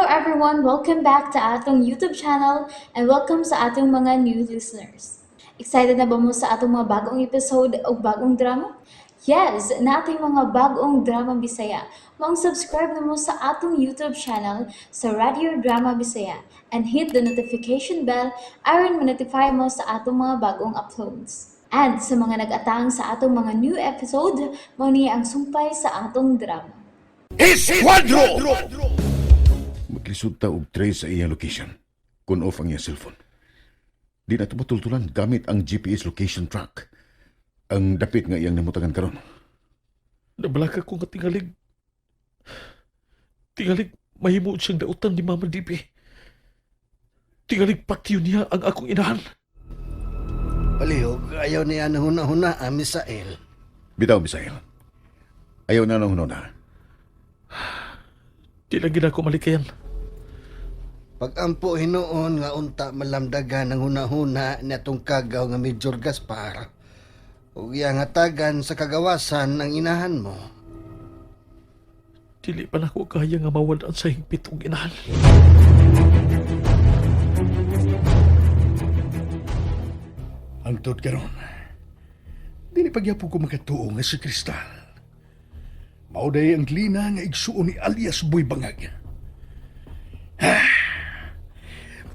everyone! Welcome back to atong YouTube channel and welcome sa atong mga new listeners. Excited na ba mo sa atong mga bagong episode o bagong drama? Yes, nating mga bagong drama Bisaya. Maong subscribe na mo sa atong YouTube channel sa Radio Drama Bisaya and hit the notification bell aron ma-notify mo sa atong mga bagong uploads. And sa mga nag-atang sa atong mga new episode, mao ni ang sumpay sa atong drama. Esquadro! Maglisod ta og trace sa iyang location. Kun off ang iyang cellphone. Di na ito matultulan gamit ang GPS location track. Ang dapit nga iyang namutangan karon. Nabalaka ko nga tingalig. Tingalig mahimo siyang dautan ni Mama Dibi. Tingalig patyo niya ang akong inahan. Palihog, ayaw niya na huna-huna, ah, Misael. Bitaw, Misael. Ayaw na nang hunona. Di lang gina ko malikayan. Pag-ampo hinuon nga unta malamdagan ang huna-huna ni atong kagaw nga Major Gaspar. Ug iyang hatagan sa kagawasan ang inahan mo. Dili pa nako kaya nga mawad-an sa hingpit og inahan. Hangtod karon. Dili pagyapon ko makatuo nga si Kristal. Mao day ang lina nga igsuon ni alias Boy Bangag.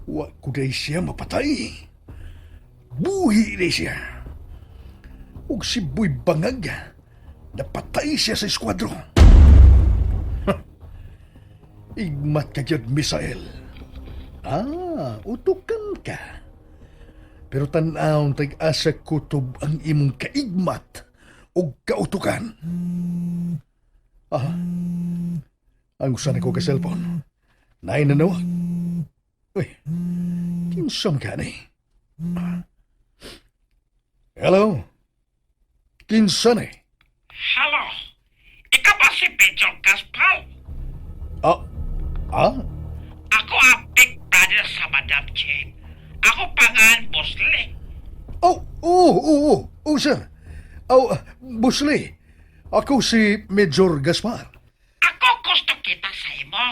Wa ko day siya mapatay. Buhi day siya. Ug si Boy Bangag, napatay siya sa eskuadro. Igmat ka gyud, Misael. Ah, utukan ka. Pero tan-awon tag-asa kutob ang imong kaigmat o kautukan. Ah, ang usan ko ka cellphone. Naay nanawag. Uy, kinsam ka ni? Ah. Hello? Kinsa ni? Hello. Ikaw ba si Pedro Gaspar? Ah, ah? Ako ang big brother sa Madam Jane. Ako pangan Bosley. Oh, oh, oh, oh, oh, sir. Oh, Busley. Ako si Major Gaspar. Ako gusto kita sa imo.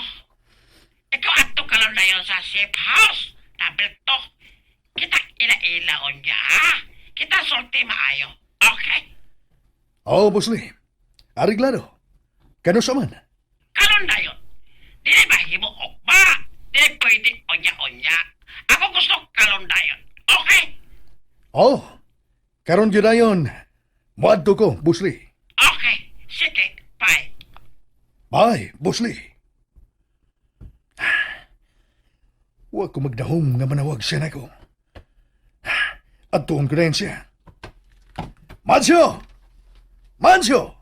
Ikaw ato kalon na yon sa safe house. Number 2. Kita ila-ilaon niya, ha? Kita sulti maayo. Okay? Oh, Busley. Ariglado. Kano sa man? Kalon na yon. Dili ba himo okma? Dili pwede onya-onya. Ako gusto kalon na yon. Okay? Oh, karon gyud ayon. Moadto ko, Busley. Okay. Sige. Bye. Bye, Busley. Wa ko magdahom nga manawag siya nako. Adtuon ko na yun siya. Mancio! Mancio!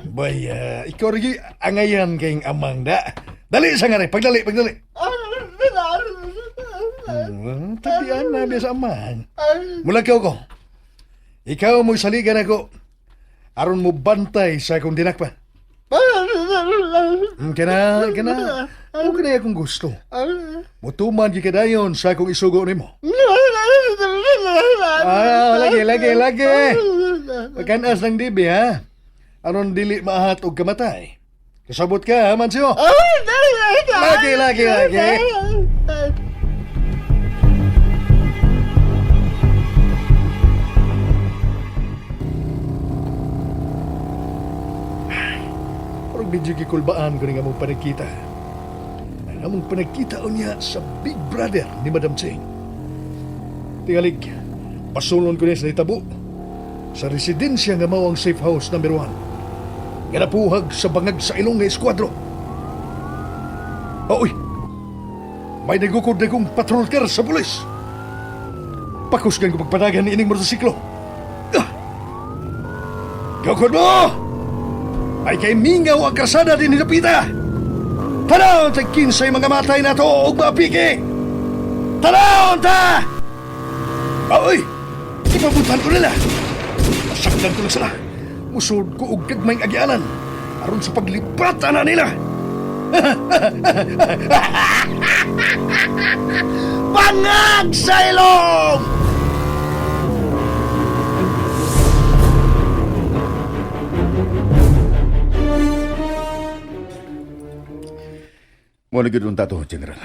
Baya, ikaw rin angayan kayong amang da. Dali sa nga rin, pagdali, pagdali. Tabian na biya sa amang. Mula ko. Ikaw mo'y saligan ako. Aron mo bantay sa akong dinakpan. Kana, kana. O kana akong gusto. Mutuman gyud kadayon sa akong isugo nimo. Ah, lagi, lagi, lagi. Pagkanas ng dibi, ha? Aron dili maahat og kamatay. Kasabot ka, ha, Mansyo? Lagi, lagi, lagi. Parang medyo gikulbaan ko rin among panagkita. Ang among panagkita niya sa Big Brother ni Madam Cheng. Tingalig, pasulon ko niya sa itabo. Sa residensya nga mao ang safe house number 1. Nga napuhag sa bangag sa ilong nga eskuadro. Oy! May nagukod na kong patrol car sa pulis. Pakusgan ko pagpadagan ni ining motorsiklo. Ah! Gukod mo! Ay kay mingaw ang krasada din ni Lupita. Tanaw ta kinsay mga matay na to og mapiki. Tanaw ta! Oy! Ipapuntahan ko nila. Masaktan ko lang sila. Musod ko og gagmayng agianan aron sa paglipat ana nila. Bangag sa ilong! Mo na gyud unta to, General.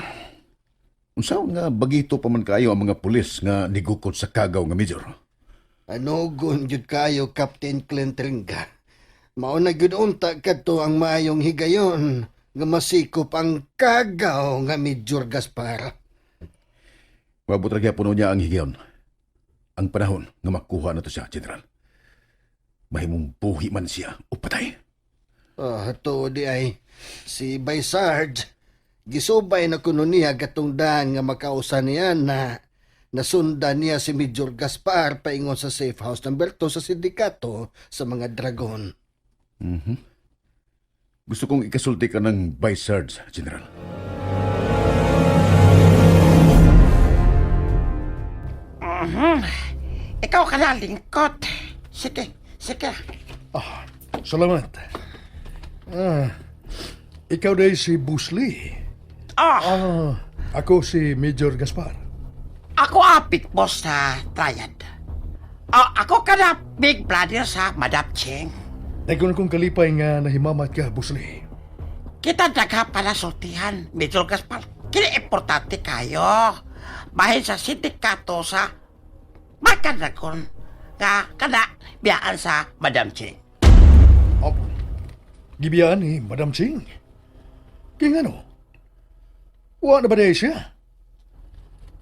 Unsa nga bagito pa man kaayo ang mga pulis nga nigukod sa kagaw nga major? Anugon gyud kayo, Captain Clint Ringa. Mao na gyud unta kadto ang maayong higayon nga masikop ang kagaw nga Major Gaspar. Mabot ra gyapon niya ang higayon. Ang panahon nga makuha na to siya, General. Mahimong buhi man siya o patay. Oh, tuod di ay si Baysard gisubay na kuno niya katong daan nga makausa niya na nasundan niya si Major Gaspar paingon sa safe house number 2 sa sindikato sa mga dragon. Gusto kong ikasulti ka ng Vice Sarge, General. Ikaw ka na, lingkot. Sige, sige. Salamat. Ah, ikaw day si Busli. Oh, Ah, ako si Major Gaspar. ako apit boss sa Triad. Oh, ako ka na big brother sa Madam Cheng. Dagon kong kalipay nga nahimamat ka, Busli. Kita dagha pala sultihan, Major Gaspar. Kini importante kayo. Bahin sa sindikato sa Magkadagon nga kada biyaan sa Madam Cheng. Oh, gibiyaan ni Madam Ching. Kaya nga no, wa na ba diay siya?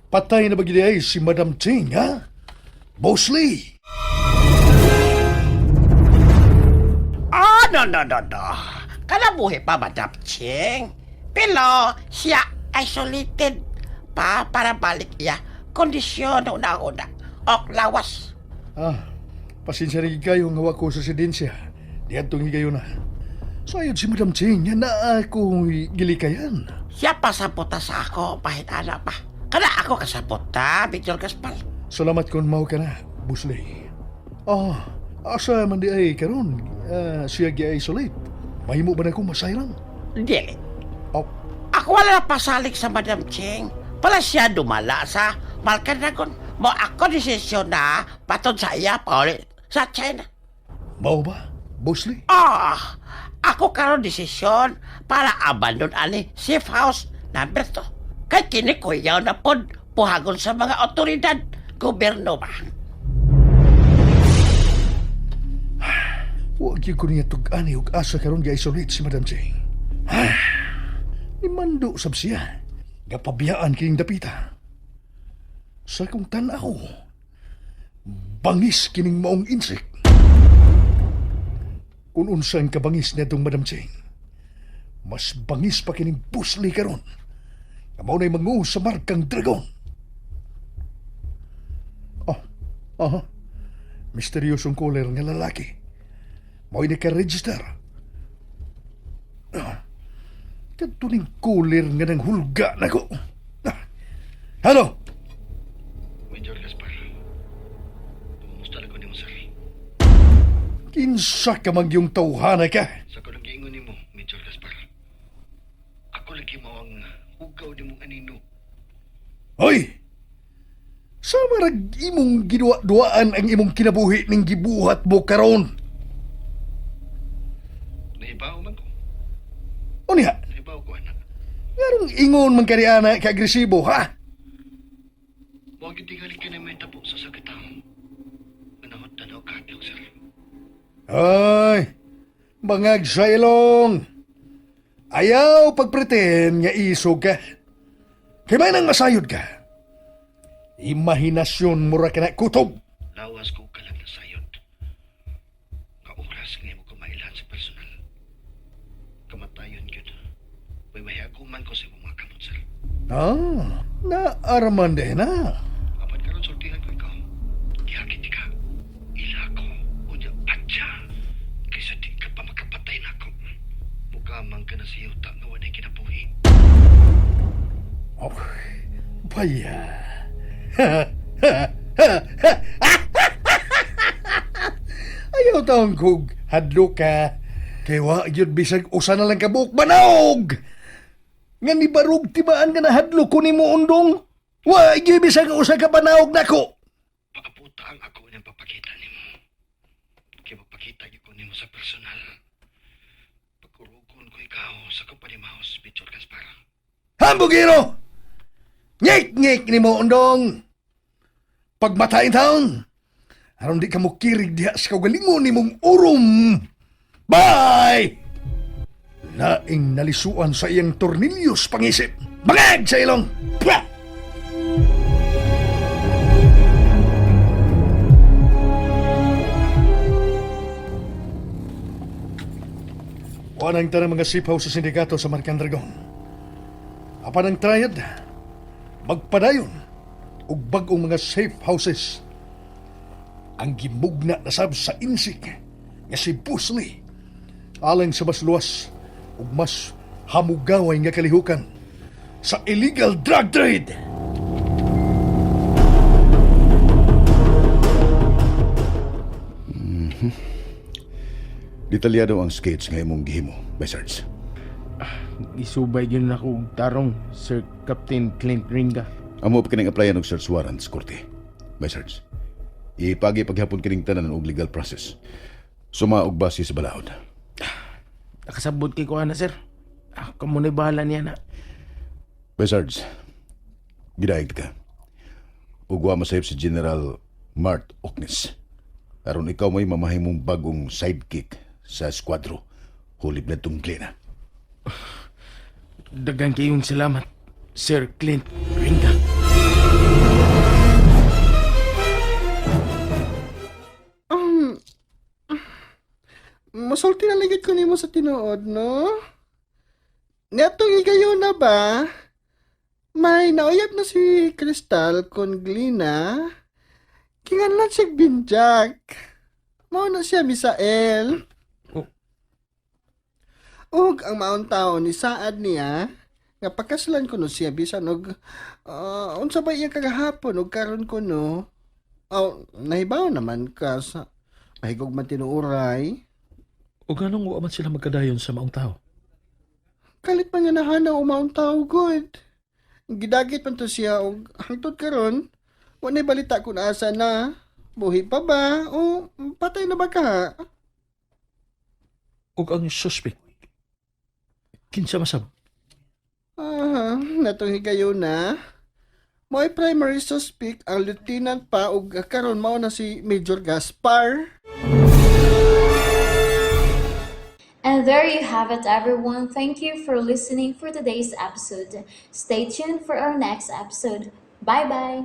Patay na ba gid ay si Madam Ching, ha? Bosley! Ah, no, no, no, no. Kalabuhi pa, Madam Cheng. Pero siya isolated pa para balik iya. Kondisyon na una-una. Ok, lawas. Ah, pasensya rin kayo nga wa ko sa sedensya. Diadtong higayon na. Sayod si Madam Ching, nga naa ko gilikayan. Siya pasabota sa ako, pahit ana pa. Kada ako kasabota, Major Gaspar. Salamat kung mao ka na, Busley. Ah, asa man di ay karon ah, siya gi-isolate. Mahimo ba na akong masayran? Dili. Oh, Ako wala na pasalig sa Madam Cheng. Pala siya dumala sa Malcanagon. Mo ako desisyon na patod sa iya paulit sa China. mao ba, Busley? Ah, ako karon desisyon para abandon ani safe house number 2. Kay kini kuyaw na pod puhagon sa mga otoridad gobyerno ba. Wa gyud ko niya tug-ani og asa karon gi-isolate si Madam Ching. Ah, nimando sab siya. Gapabiyaan kining dapita. Sa kong tan-aw, bangis kining maong insect. Kung unsa ang kabangis niadtong Madam Ching, mas bangis pa kining busli karon. Nga mao na'y mangu sa markang dragon. Oh, aha. Misteryosong caller nga lalaki. Mo'y naka-register. Ah, kadto ning cooler nga nang hulga na ko. Ah, hello? Major Gaspar, kumusta na ko nimo, sir? Kinsa ka man yung tawhana ka? Sa kanang giingon nimo, Major Gaspar. Ako lagi mao ang hugaw nimong anino. Hoy! Sa marag imong giduwa-duaan ang imong kinabuhi ning gibuhat mo karon. Nahibaw man ko. Unya, Nahibaw ko anak. ngarong ingon man kani ana ka agresibo ha? Wa gyud tingali ka na may tapo sa sakitang. Manahod tanaw ka hadlok, sir. Ay, bangag sa ilong. Ayaw pagpretend nga isog ka. Kay may nang masayod ka. Imahinasyon mo ra ka na kutob. Lawas ko kalag na sayod. Nga oras nga imo ko mailhan sa personal. Kamatayon gyud. May mahiago man ko sa imong mga kamot, sir. Ah, naaraman din na. Apan karon sultihan ko ikaw. Gihakit ka. Ila ko. Unya patya. Kaysa di ka pa makapatay nako. Mukha man ka na sa yuta nga walay kinabuhi. Oh, baya. Ayaw taong kog hadlo ka. Kay wa gyud bisag usa na lang ka buok banaog. Nga ni barug tibaan nga nahadlo ko nimo undong. Wa gyud bisag usa ka banaog nako. Paabuta ang ako niyang papakita nimo. Kay magpakita gyud ko nimo sa personal. Pagkurugon ko ikaw sa company house, Major Gaspar. Hambugiro! Ngik-ngik ni mo, undong! Pagmatay taon, aron di ka mo kirig diha sa kaugalingon ni mong urom. Bye! Laing nalisuan sa iyang tornilyos pangisip. Bangag sa ilong! Pwah! Wanang tanang mga sipaw sa sindikato sa Marcandragon. Apan ang triad, magpadayon og bag-ong mga safe houses. Ang gimugna na sab sa insik nga si Bruce Lee alang sa mas luwas ug mas hamugaway nga kalihukan sa illegal drug trade. Detalyado ang sketch nga imong gihimo, Sarge. Gisubay gyud nako og tarong, Sir Captain Clint Ringa. Amo pa kining applyan og search warrant sa korte. Sarge. Ipagi paghapon kining tanan og legal process. Suma og base sa balaod. Nakasabot kay ko ana, sir. Ah, kamo na'y bahala niya na. Sarge. Gidayeg ka. Ug wa masayop si General Mart Oknes. Aron ikaw may mamahimong bagong sidekick sa squadro. Hulib na itong Glena. Daghan kayong salamat, Sir Clint Ringa. Masulti na ligid ko nimo sa tinuod, no? Netong higayon na ba? May nauyab na si Crystal kon Glina. Kinganlan siya binjak. Mao na siya Misael. Oh. Ug ang maong tao ni saad niya nga pakasalan ko no siya bisan og unsa ba iya kagahapon ug karon ko no. Oh, nahibaw naman ka sa mahigog man tinuoray. O ganong wa man sila magkadayon sa maong tao? Kalit man nga nahanaw umaong tao good. Gidagit man to siya og hangtod karon wa nay balita kung asa na. Buhi pa ba o patay na ba ka? Og ang suspect, kinsa masab? Ah, natong higayon na. Mo'y primary suspect ang lieutenant pa og karon mao na si Major Gaspar. And there you have it, everyone. Thank you for listening for today's episode. Stay tuned for our next episode. Bye bye.